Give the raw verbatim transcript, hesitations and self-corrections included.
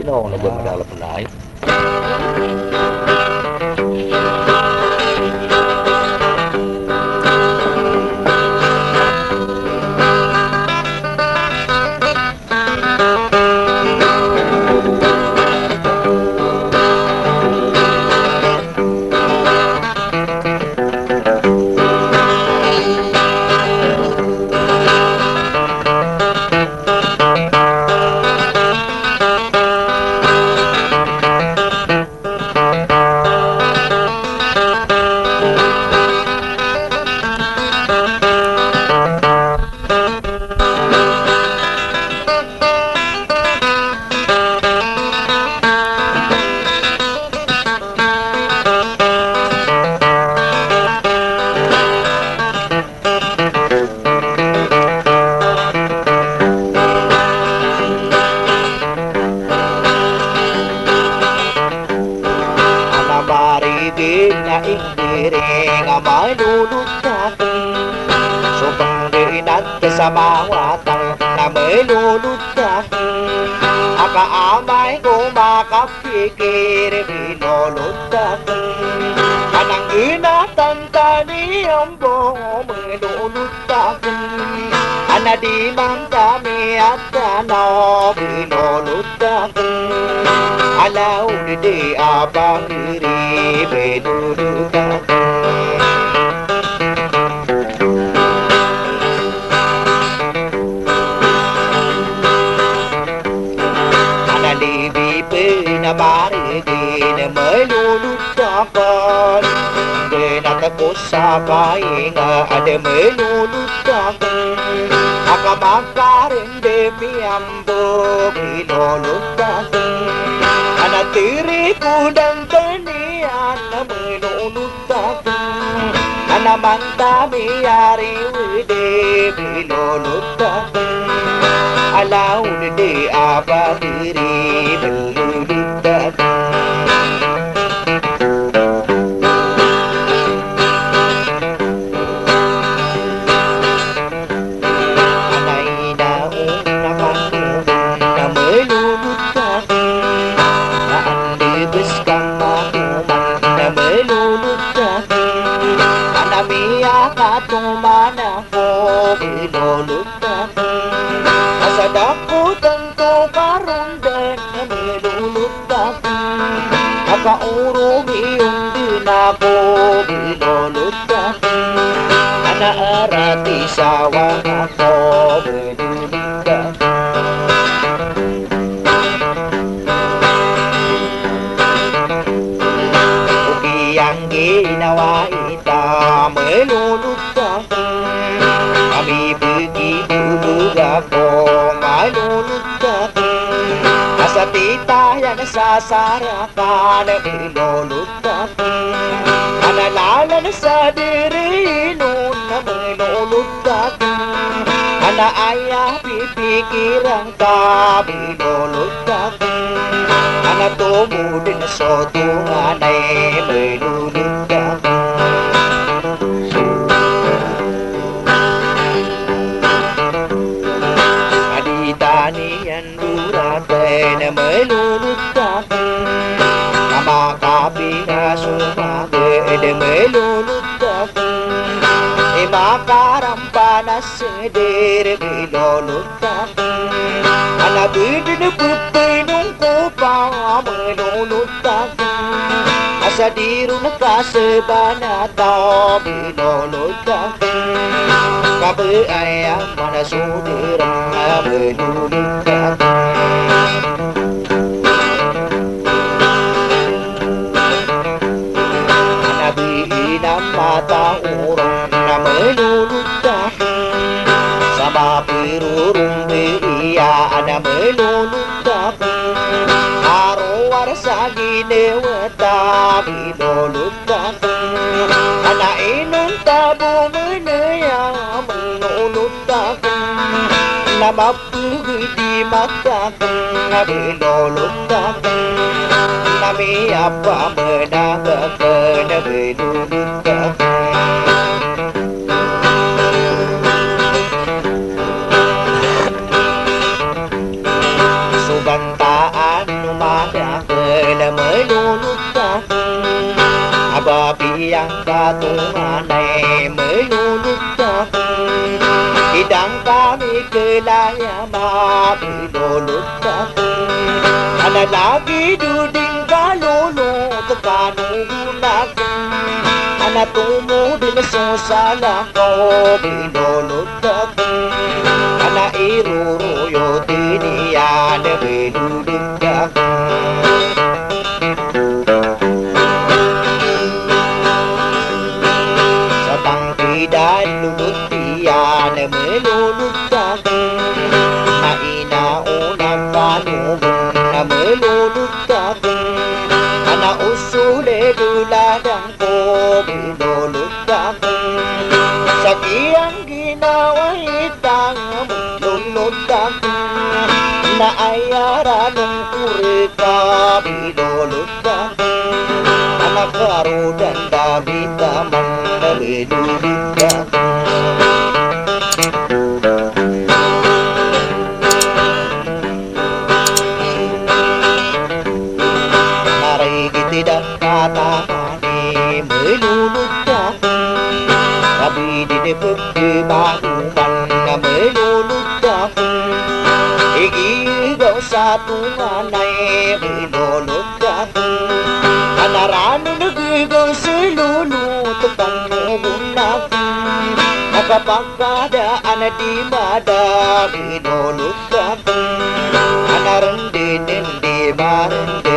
No, no ba madalap na ay. Ana marigin a indiring a malolod akn, so pngginat sa mawatang na malolod akn. A kaamay ko makapikir, bilolod akn. Ana ngginatan tani ambo, malolod akn. Ana di man kami a tanaw, bilolod akn. Ala o di di a pangiri, bilolod akn. Ana libi pn a marigin, malolod akn. Ngginat ko sa painga, a da malolod akn. A kamakarin di miyambo, bilolod akn. Ana tiri ko dangkaniyan, a malolod akn. Ana manta miyari widi, bilolod akn. Ala o di di a pangiri, bilolod akn. Ana ina o na manogon na malolod akn. Na andi bs ka makoman na malolod akn. Ana miyakatoman ako, bilolod akn. A sa da ko tanto karondan na malolod akn. A kaorog iyon dn ako, bilolod akn. Ana arati sawa ako, bilolod akn. O giyangkinawa ita, malolod akn. Kami pkibobog ako, malolod akn. A sa titayan sa sarakan, bilolod akn. Ana lalan sa dirinon, malolod akn. Ana aya pipikiran ka, bilolod akn. Ana tomo dn so tonganay, malolod akn. A di taniyan doraten, malolod akn. A makapinasomagd, malolod akn. I makarampan a seder, bilolod akn. Ana bdn pphnokopa, malolod akn. A sa di ron kasbanata, bilolod akn. Ka ba aya man a so dii ron a malolod akn. Ana bii na mataoron a malolod akn. Sa mapiro ron bii a na malolod akn. A rowar sa ginawa ta, bilolod akn. Ana inonta bo manaya, malolod akn. Na mapgd i mata akn, bilolod akn. Na miyapamnag akn, bilolod akn. So bantaan o Dakel a melolot akn, a babiya ngka tonganay melolot akn. Idang kami kelaya ma melolot akn. Ana lagid o di ngka lolot kano gonakn. Ana tomo den so salakaw melolot akn. Ana iroroyot iyan melolot akn. Sa pangkidad lolot iyan melolot akn. Na ina o na panogon na melolot akn. Ana o soled o ladang ko melolot akn. Sa giyangkaya ginawa i tanga melolot akn. Na aya ranon ko reka melolot akn. Ana karodan da bitaman melolot akn. Na rikit i da katawan i melolot akn. Rabi di di pekebanoman a melolot akn. Igigaw sa tonganay melolot akn. Ana ranon igigaw sa lolot akn o gonakn. Na kapakadaan a di mada melolot akn. Ana renden di marenden